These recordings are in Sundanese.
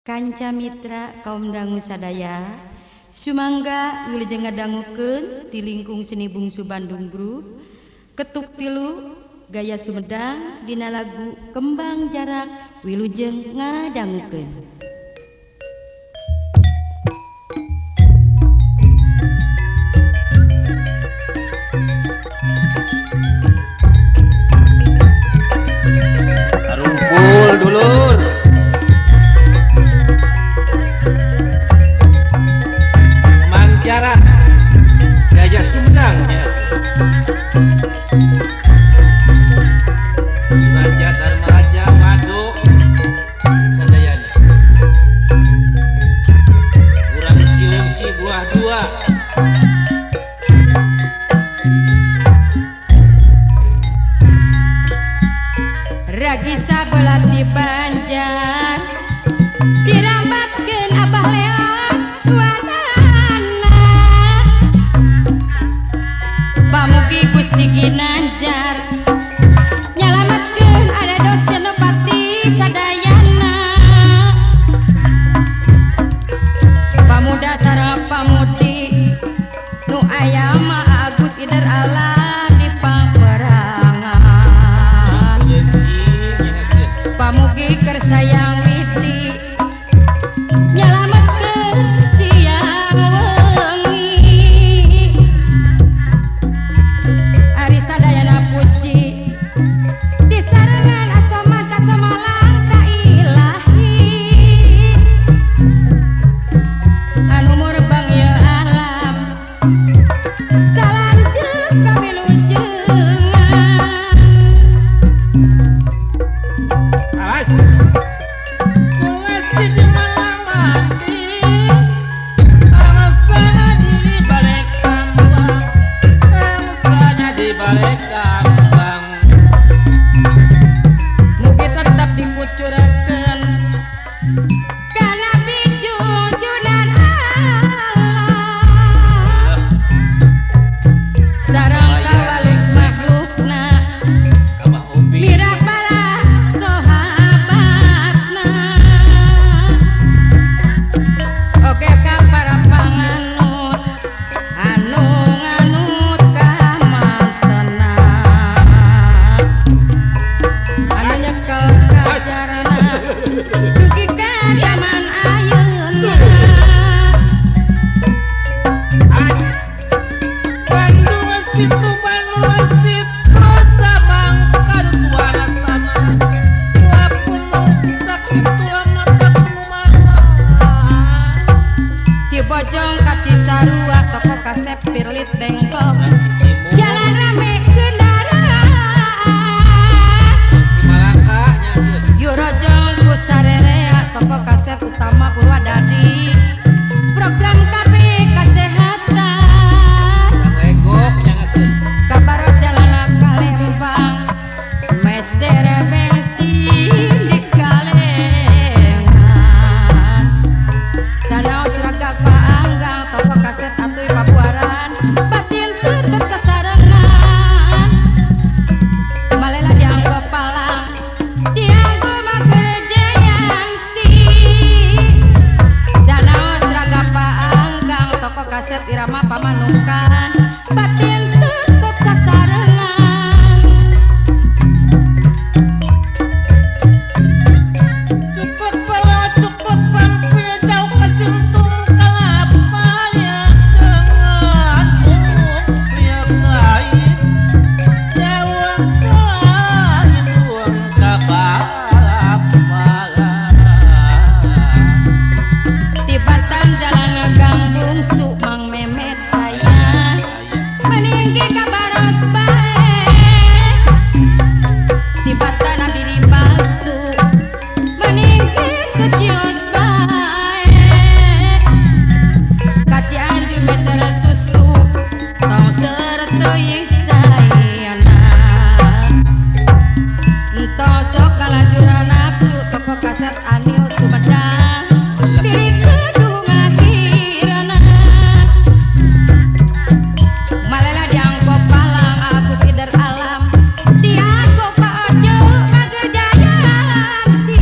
Kanca mitra kaum dangu sadaya sumangga wilujeng ngadangukeun ti lingkung seni bungsu Bandung Group ketuk tilu gaya Sumedang dina lagu Kembang Jarak wilujeng ngadangukeun. Sarumpul dulur. Kembang Jarak gaya Sumedangnya. Raja Dharmaraja Waduk sadayana. Urang Cileungsi buah dua. Ragi sabelah di Banjar dirambatkeun Abah Leon warana. Pamugi Gusti Ginanjar nyalametkeun ada dosa nu pati sadayana. Pamuda sareng pamudi nu aya mah Agus Ider Allah di paperangan. Pamugi kersayang widi nyalametkeun siang wengi. Ari sadayana puji disarengan asoma kasomalang ka ilahi. Anu murbang ieu alam salam jeung kawilujengan. Awas. Mugi tetap dikucurkeun kana pijujunan Allah sareng kawalik makhlukna mira para sahabatna. Oke ka para panganut anu nganut ka mantena anu nyekel kajarana dugi ka jaman ayeuna. Di Bojong ka Cisarua toko kasep Pirlit Bengklok jalan rame kendaraan. Yurojong ku sarerea toko kasep utama Purwadadi program KB kesehatan. Kabarat jalan Kalembang meser bensin di kalengan. Sanaos raga paanggang toko kaset atuy pabuaran batin tetep sasarengan. Malela dianggo palang dianggo magerjayanti. Sanaos raga paanggang toko kaset irama pamanukan batin tetep sasarengan. Di Batang jalan Gang Bungsu Mang Memet saya meninggi ka baros bae. Di Batang abdi palsu meninggi ke Cios bae. Ka Cianjur meser susu tong serteuing caiana. Entong sok kalajuran nafsu toko kaset Anil Sumedang pilih kedung akhirna. Malela dianggo palang Agus Ider Alam dianggo Pak Ojo Magerjayanti.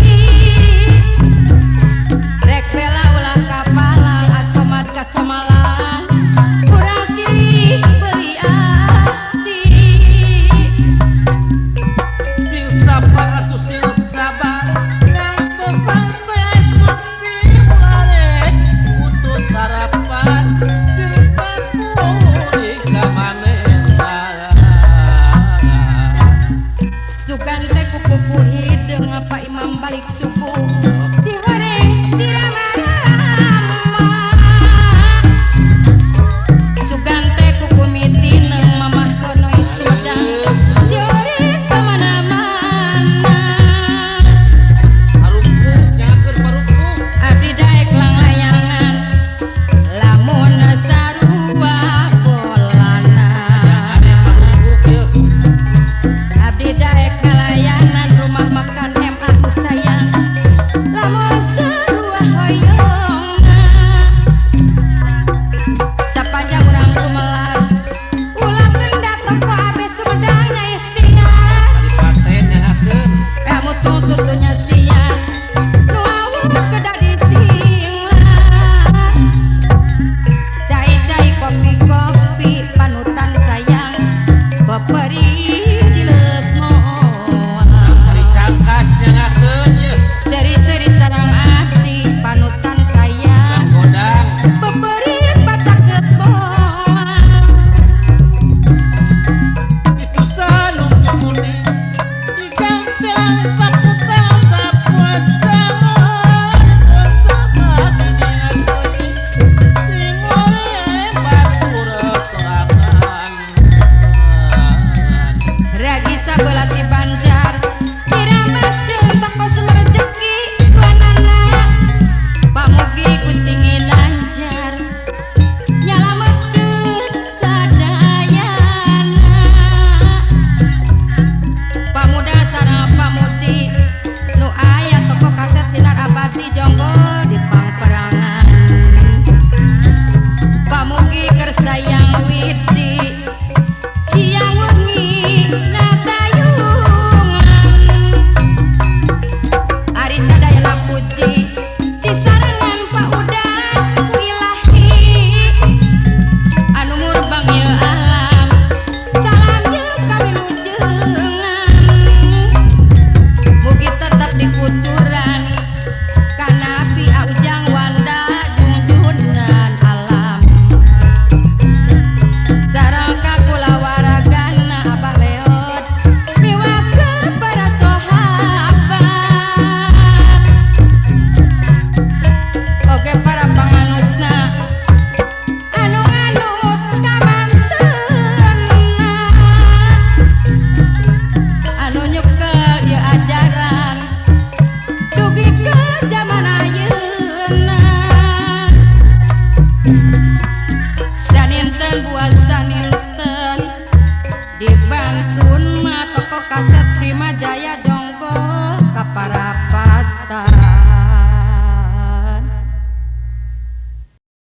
Gaya jonggol ka parapatan.